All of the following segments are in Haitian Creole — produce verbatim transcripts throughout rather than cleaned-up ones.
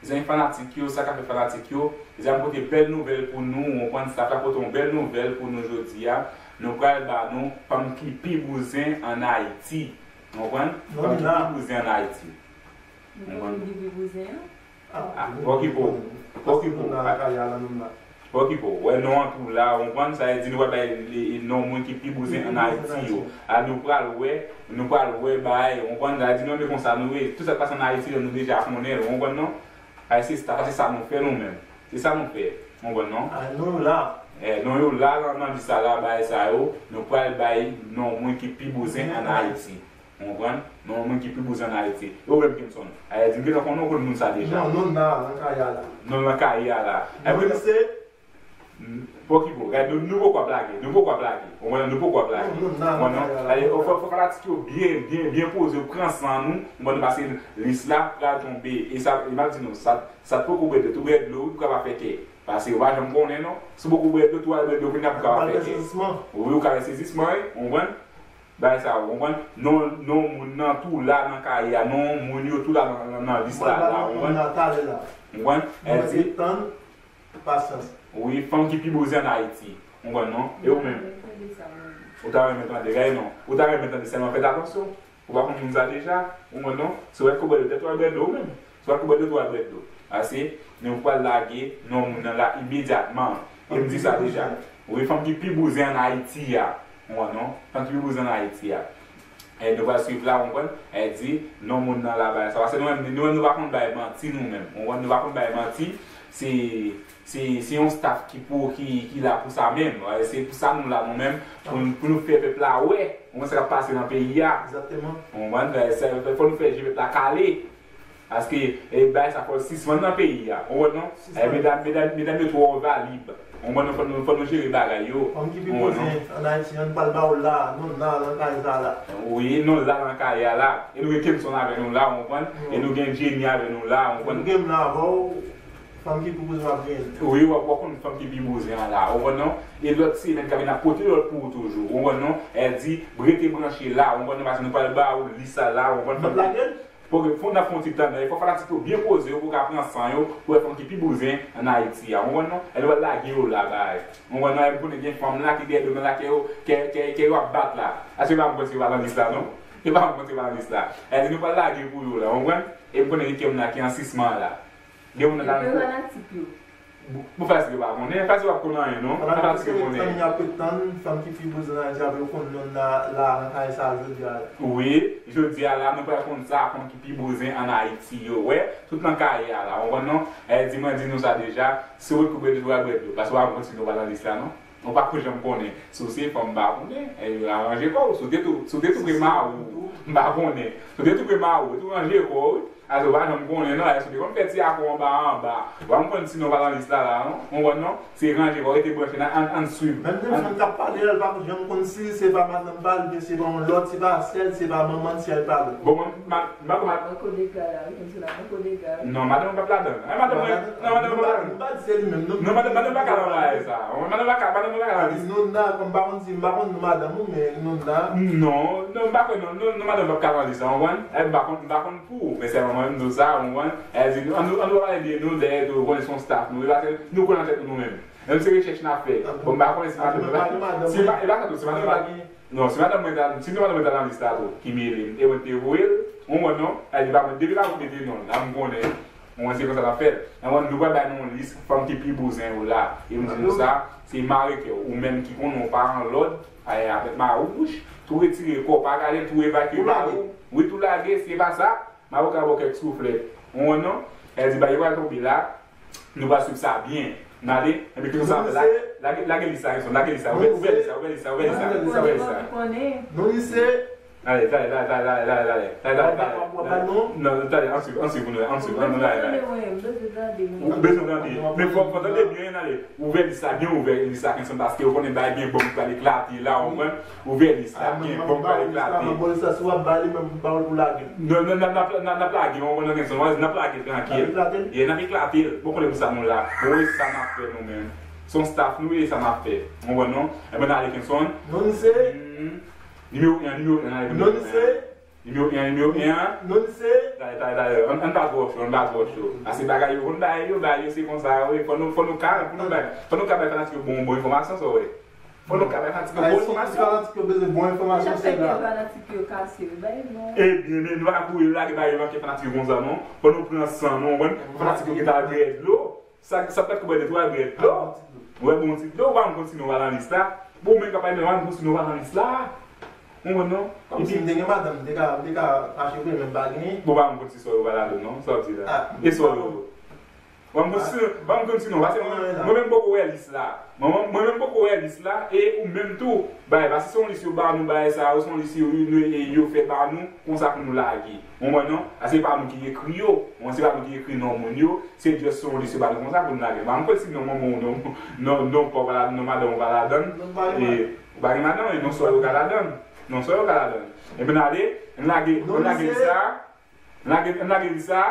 Mezanmi fanatik yo, sa k ap fèt fanatik yo? Mezanmi pote bèl nouvèl pou nou, ou konprann, staff la pote yon bèl nouvèl pou nou jodi a. Nou pral ba nou fanm ki pi bouzen ann Ayiti. Ou konprann? Fanm ki pi bouzen ann Ayiti. Ou konprann? Ah, okipe w. Okipe w. Okipe w. Wè non an tou la, ou konprann? Sa vle di nou pral bay non moun ki pi bouzen ann Ayiti yo. A nou pral wè, nou pral wè bay, ou konprann? Sa vle di nou menm konsa nou ye. Tout sa k pase ann Ayiti la, nou deja konnen l, ou konprann non? Ay se staff, se sa nou fè nou menm. Se sa nou fè. Ou konprann non? Ay non yo la. Eh, non yo la nan, nan lis sa la, bay sa yo, nou pral bay non moun ki pi bouzen ann Ayiti. Ou konprann? Non, moun ki pi bouzen ann Ayiti. E ou menm Kenson? Ay di m gentan konnen ou konn moun sa deja. Non, non nan, nan kay a la. Non nan kay a la. Ay, non li se. Pòkipo, gade, nou, nou poko ap lage, nou poko ap lage. Ou konprann, nou poko ap lage. Non, non nan, nan kay a la. Ay, fò, fò fanatik yo byen, byen, byen poze, pran san nou. Ou konprann, paske lis la pral tonbe. E sa, e m ap di nou, sa, sa t poko bwè dlo, tou bwè dlo, wi, pou ka pa fè kè. Paske ou pa janm konnen, non. Si w poko bwè dlo, tou al bwè dlo, kounye a pou ka pa fè kè. Wi, ou ka fè sezisman, wi, ou konprann? Bagay sa yo, ou konprann? Non, non, moun nan tou la nan kay a, non, moun yo tou la nan, nan, nan lis la, la, ou konprann? Ou konprann? Wi, fanm ki pi bouzen ann Ayiti. Ou konprann, non? E ou menm? Ou ta renmen tande, gade non. Ou ta renmen tande, sèlman fè atansyon. Ou pa konn moun sa deja, ou konprann non? Si w wè kobèl yo tèt ou al bwè dlo ou menm. Si w wè kobèl yo tèt ou al bwè dlo. Ase, nou pral lage non moun nan la imedyatman. E m di sa deja. Wi, fanm ki pi bouzen ann Ayiti a. Ou konprann non? Fanm ki pi bouzen ann Ayiti a. E nou pral swiv la, ou konprann? E di, non moun nan la bay sa. Paske nou menm, nou menm nou pa konn bay manti nou menm. Ou konprann? Nou pa konn bay manti. Se Se, se yon staff ki pou, ki, ki la pou sa menm. Se pou sa nou la nou menm, pou, n- pou nou fè pèp la wè, ou konprann sa k ap pase nan peyi a. Egzakteman. Ou konprann? Fò nou fè je pèp la kale. Paske, e, bagay sa fò l sispann nan peyi a. Ou konprann non? E, medam, medam, medam yo twò valib. Ou konprann non? Fò nou, fò nou jere bagay yo. Fanm ki pi bouzen ann Ayiti, ann pral ba w la, non la, nan kay sa la. Wi, non la, nan kay a la. E nou gen Kenson avè nou la, ou konprann? E nou gen Jenny avè nou la, ou konprann? Nou gen m la avè w. Fanm ki pi bouzen ap genyen. Wi, w ap, w ap konn fanm ki pi bouzen an la. Ou konprann non? E lòt semèn k ap vini n ap pote lòt pou ou toujou. Ou konprann non? Èdi, rete branche la. Ou konprann non? Paske nou pral ba ou lis sa la. Ou konprann? N ap lage l? Fò n ap fè yon ti tann. E fò fanatik yo byen poze yo pou ka pran san yo pou wè fanm ki pi bouzen ann Ayiti a. Ou konprann non? E nou pral lage yo la, bay. Ou konprann non? E m konnen gen fanm la ki dèyè do nan lakè yo, kè, kè, kè yo ap bat la. Èske pa m panse yo pa nan lis la non? E pa m panse yo pa nan lis la. Èdi, nou pral lage pou yo la. Ou konprann? E m konnen gen kè moun la ki an sisman la. Gen moun nan fanatik yo. Bon, fanatik yo pa konnen, fanatik yo pa konn anyen non. Fanatik yo konnen. Tann y ap ret tann, fanm ki pi bouzen nan Ayiti a pou yo konn non la, la nan kay sa a jodi a la. Wi, jodi a la, nou pral konn sa, fanm ki pi bouzen ann Ayiti yo. Wè, tout nan kay a la, ou konprann non? Èdi, mwen di nou sa deja, si w ret koupe dlo, w al bwè dlo. Paske w pa konn si nou pa nan lis la non. Ou pa ko janm konnen. Si w se fanm, m pa konnen. E, aranje kò w. Si w te tou, si w te tou pre mari w, m pa konnen. Si w te tou pre mari w, tou ranje kò w, wi. Ase w pa janm konnen, non. Ase w te konn fè ti akò anba anba. W pa konn si non pa nan lis la, la, non. Ou konprann, non? Se ranje kò w, rete branche, nan, ann, ann swiv. Menm de fanm k ap pale la, l pa janm konn si se pa madanm pa l, oubyen se pa yon lòt, se pa sè l, se pa manman l, sè l pa l. Bon, mwen, ma, M pa konn. Manko dega la, wi, konn se la manko dega. Non, madanm mwen p ap ladan. Ay, madanm mwen, non, madanm mwen p ap ladan. M pa di se li menm, non. Non, madanm, madanm pa ka nan bagay sa. Madanm pa ka, madanm mwen pa ka nan lis la. Non, nan, kòm m pa konn si, m pa konn non madanm ou, men non, nan. Non, non, m pa kwè non, non, non, madanm p ap ka nan lis la, w konprann? Ay, m pa konn, m pa konn pou ou, men sèlman mwen, m di w sa, w konprann? Ay, di, ann nou, ann nou pale de nou, dèyè tou, konnen se yon staff nou ye, paske nou konnen tèt nou, nou menm. Menm se rechèch n ap fè. Bon, m pa konnen si madanm mwen, si ma-, e pa sa tou, si madanm mwen, non, si madanm mwen ta, si madanm mwen ta nan lis la tou, ki mele m, e mwen te voye l, ou konprann non? Ay, li pa mwen, depi pa mwen mete non l, la m konnen, ou konprann se konsa n ap fè l. Ou konprann, nou pral bay nou yon lis fanm ki pi bouzen yo la. E m di nou sa, se mare kè w, ou menm ki konnen w pa an lòd, ay, avèk mari w, tou retire kò w, pa gade l, tou evakye mari w. Wi, tou lage, se pa sa. Maroka ba w kèk souflèt. Ou konprann non? Èdi, bagay yo pral tonbe la. Nou pral swiv sa byen. N ale, enben, ki nou sa fè la? Lage, lage lis la, Kenson, lage lis la. Ouvè, ouvè lis la, ouvè lis la, ouvè lis la. Ouvè lis la. Non, li se. Ale, ale, ale. Non, non, tande, ann swiv, ann swiv pou nou, ann swiv, ann nou lage la. Ou bezwen tande. Men fò, fò tande byen, ale. Ouvè lis la, byen ouvè lis la, Kenson, paske ou konnen bagay gen bonm ki pral eklate la, ou konprann? Ouvè lis la, gen bonm k pral eklate. Mwen ba w lis la, mwen ba w lis la, si w ap ba li, mwen ba w l pou lage. Non, non, n ap, n ap, n ap, n ap lage, mwen konnen gen son, n ap lage l trankil. N ap eklate l? Yeah, n ap eklate l. Bon, konnen pou sa nou la. Bon, e sa n ap fè nou menm. Se yon staff nou ye, sa n ap fè. Ou konprann non? Ebyen, n ale Kenson. Non, li se. Nimewo en, nimewo en, n ale Kenson. Non, li se. Nimewo en an, nimewo en an. Non, li se. Talè, talè, talè. Ann, ann pa twò cho, ann pa twò cho. Pase bagay yo, konn bagay yo, bagay yo se konsa, wi. Fò nou, fò nou ka, pou nou bay, fò nou ka bay fanatik yo bon, bon enfòmasyon, sa w wè. Fò nou ka bay fanatik yo bon enfòmasyon. Fanatik yo bezwen bon enfòmasyon, se la. Fanatik yo kase, wi, bay non. Ebyen, men nou pa kouri lage bagay yo manke fanatik yo konsa, non. Fò nou pran san nou, konprann? Fanatik yo gentan al bwè dlo. Sa, sa pèt kou bwè de twa bwè dlo. Ou wè bon ti dlo, ou pa konn kontinye w pa nan lis la. Bon, men ka pale, men ou pa konn kontinye w pa nan lis la. Ou konprann non? Kòmsi m te gen madanm, m te ka, m te ka fache vre, men m pa genyen. Bon, ou pa konn kontinye sò yo pa ladan non, sa w di la. E sò yo. Ou pa konn kontinye, ou pa konn kontinye non, paske mwen, mwen menm poko wè lis la. Mwen, mwen, mwen menm poko wè lis la, e ou menm tou, bay, paske se yon lis yo ba nou, bay sa yo, se yon lis yo, yo, yo fè ba nou, konsa pou nou lage. Ou konprann non? A se pa nou ki ekri yo, ou konprann, se pa nou ki ekri non moun yo, se just se yon lis yo ba nou konsa pou nou lage. M pa konn si non manman w, non, non, non pa w pa ladan, non madanm ou pa ladan. E, ou pa gen madanm, e non sò yo ka ladan. Non sò yo ka ladan. Ebyen n ale, n lage, n lage lis sa, n lage, n lage lis sa.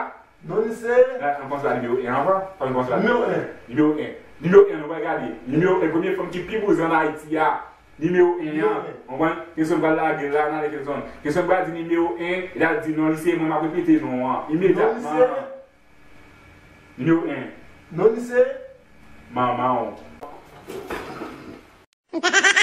Non, li se. An konsa nimewo en ankò, an konsa nimewo en. Nimewo en. Nimewo en, nou pral gade. Nimewo en, premye fanm ki pi bouzan ann Ayiti a. Nimewo en an. Ou konprann? Kenson pral lage la, n ale Kenson. Kenson pral di nimewo en, e l ap di non, li se mwen, m ap repete non an imedyatman. Nimewo en. Non, li se. Manman w.